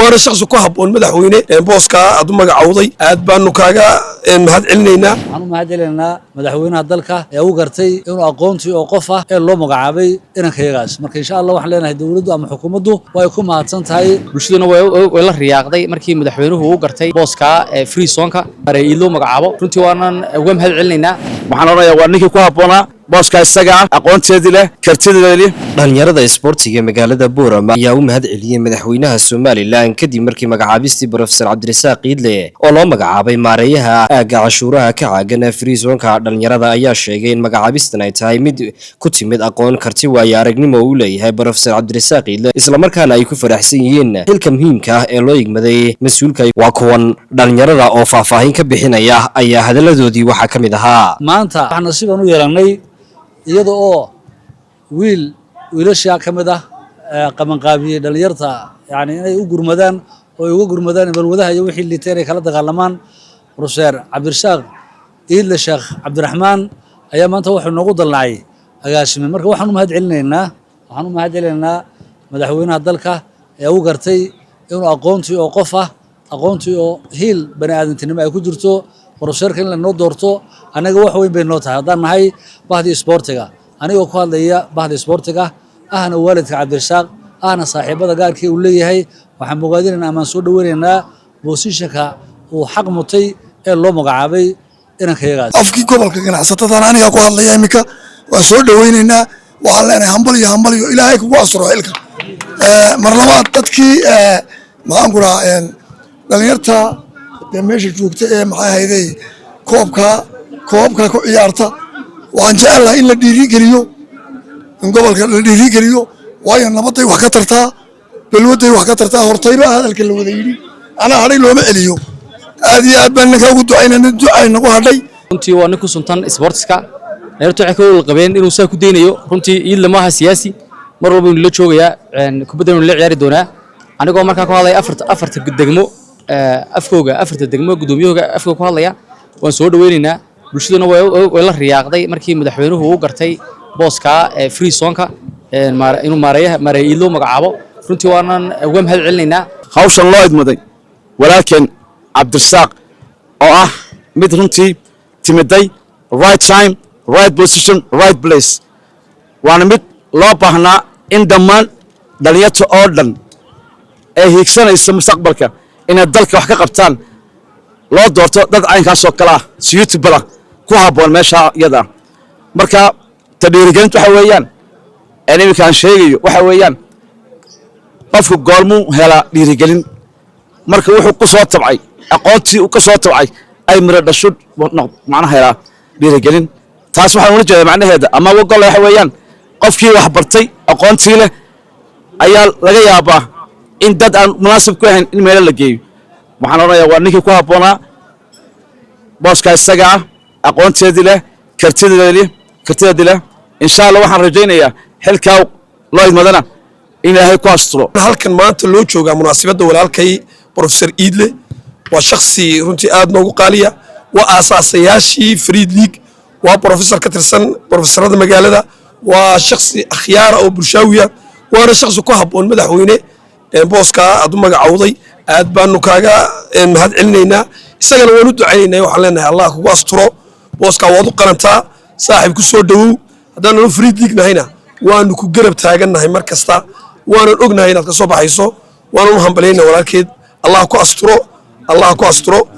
Waana shakhsi ku habboon, madaxweyne, booskaa aad u magacowday. Aad baanu kaaga mahad celinaynaa. Waxaan u mahad celinaynaa madaxweynaha dalka ee u gartay inuu aqoontii oo qof ah ee loo magacaabay inankayagaas. Marka insha Allah waxaan leenahay dowladdu ama xukuumaddu way ku mahadsan tahay. Bulshaduna way la riyaaqday markii madaxweynuhu uu gartay booskaa free zoneka maareeye loo magacaabo. Runtii waanan uga mahad celinaynaa. Waxaan odhanayaa waa ninkii ku habboonaa booska isaga ah, aqoonteedii leh, kartideedii leh. Dhalinyarada isboortiga magaalada Boorama ayaa u mahad celiyey madaxweynaha Somaliland kadib markii magacaabistii Professor Cabdirasaaq Iidle oo loo magacaabay maareeyaha aagga cashuuraha ka caagan ee free zoneka. Dhalinyarada ayaa sheegay in magacaabistan ay tahay mid ku timid aqoon, karti, waayo aragnimo uu leeyahay Professor Cabdirasaaq Iidle, islamarkaana ay ku faraxsan yihiin xilka muhiimka ah ee loo igmaday mas-uulka. Waa kuwan dhalinyarada oo faahfaahin ka bixinaya ayaa hadalladoodii waxaa ka mid ahaa: Maanta waxaan nasiib aan u yeelannay iyada oo wiil wiilashaa ka mid ah qabanqaabiyey dhalinyarta, yani inay u gurmadaan oo ay uga gurmadaan balwadaha iyo wixii liitay inay kala dagaalamaan. Professor Cabdirasaaq Iidle Sheekh Cabdiraxmaan ayaa maanta wuxuu noogu dalnacay agaasime. Marka waxaan u mahad celinaynaa madaxweynaha dalka ee u gartay inuu aqoontii oo qof ah, aqoontii oo hiil bani aadantinimo ay ku jirto, professorka in lanoo doorto annaga wax weyn bay noo tahay haddaan nahay bahdii isboortiga. Anigoo ku hadlaya bahda isboortiga, ahna waalidka Cabdirasaaq, ahna saaxiibada gaarkii uu leeyahay, waxaan bogaadinaynaa amaan soo dhaweynaynaa positionka uu xaq mutay ee loo magacaabay inankayagaas. Afkii gobolka ganacsatadan anigaa ku hadlaya iminka, waan soo dhaweynaynaa. Waxaan leenahay hambal iyo hambal iyo Ilaahay kugu asturo xilka. Mar labaad, dadkii, maxaan ku dhahaa, dhalinyarta dee meesha joogta ee, maxay ahayday, koobka ku ciyaarta, waxaan jecel lahay in la dhiirigeliyo, in gobolka la dhiirigeliyo, waayo nabaday wax ka tartaa, balwaday wax ka tartaa. Hortayba hadalka la wada yidhi, anaa hadhay looma celiyo. Aad iyo aad baan ninkaa ugu ducaynana, ducay nagu hadhay. Runtii waa nin ku suntan sportska. Dhalinyartu waxay ka wada qabeen inuu saa ku daynayo. Runtii Iidle maaha siyaasi, mar walba inuu la joogayaa, kubadda inuu la ciyaari doonaa. Anigoo markaa ku hadlaya afarta degmo afkooga, afarta degmo guddoomiyahooga afkooga ku hadlaya, waan soo dhaweynaynaa. Bulshaduna way la riyaaqday markii madaxweynuhu uu gartay booskaa free zoneka inuu maareeyaha maareeye Iidle magacaabo. Runtii waanan uga mahad celinaynaa. Hawshan loo idmaday walaalkeen Cabdirasaaq oo ah mid runtii timiday right time, right position, right place, waana mid loo baahnaa in dhammaan dhalinyarta oo dhan ee hiigsanaysa mustaqbalka inay dalka wax ka qabtaan loo doorto dad caynkaasoo kale ah, suitable ah, ku habboon meesha iyada ah. Marka ta dhiirigelintu waxa weeyaan een iminka aan sheegayo waxa weeyaan, qofku goormuu helaa dhiirigelin? Marka wuxuu ku soo tabcay, aqoontii uu ka soo tabcay ay miro dhasho, macnaha helaa dhiirigelin. Taas waxaan ula jeedaa macnaheeda ama gole waxa weeyaan, qofkii wax bartay, aqoontii leh, ayaa laga yaabaa in dad aan munaasib ku ahayn in meelo la geeyo. Waxaan odhanayaa waa ninkii ku habboonaa booska isaga ah, aqoonteedii leh, kartideedii leh. Insha Allah waxaan rajaynayaa xilkaa loo idmadana in Ilaahay ku asturo. Halkan maanta loo joogaa munaasabadda walaalkay Professor Iidle. Waa shaksi runtii aad noogu qaaliya, waa aasaasayaashii Free League, waa professor ka tirsan professorada magaalada, waa shaksi akhyaara oo bulshaawiya, waana shaksi ku habboon, madaxweyne, booskaa aad u magacowday. Aad baanu kaaga mahad celinaynaa. Isagana waan u ducaynaynaa. Waxaan leenahay Allah kugu asturo booskaa, waad u qarantaa. Saaxiib, ku soo dhowow. Haddaananu Free League nahayna, waanu ku garab taagannahay mar kasta, waanan ognahay inaad ka soo baxayso. Waanan u hambalyayna walaalkeed. Allah ku asturo, Allah ku asturo.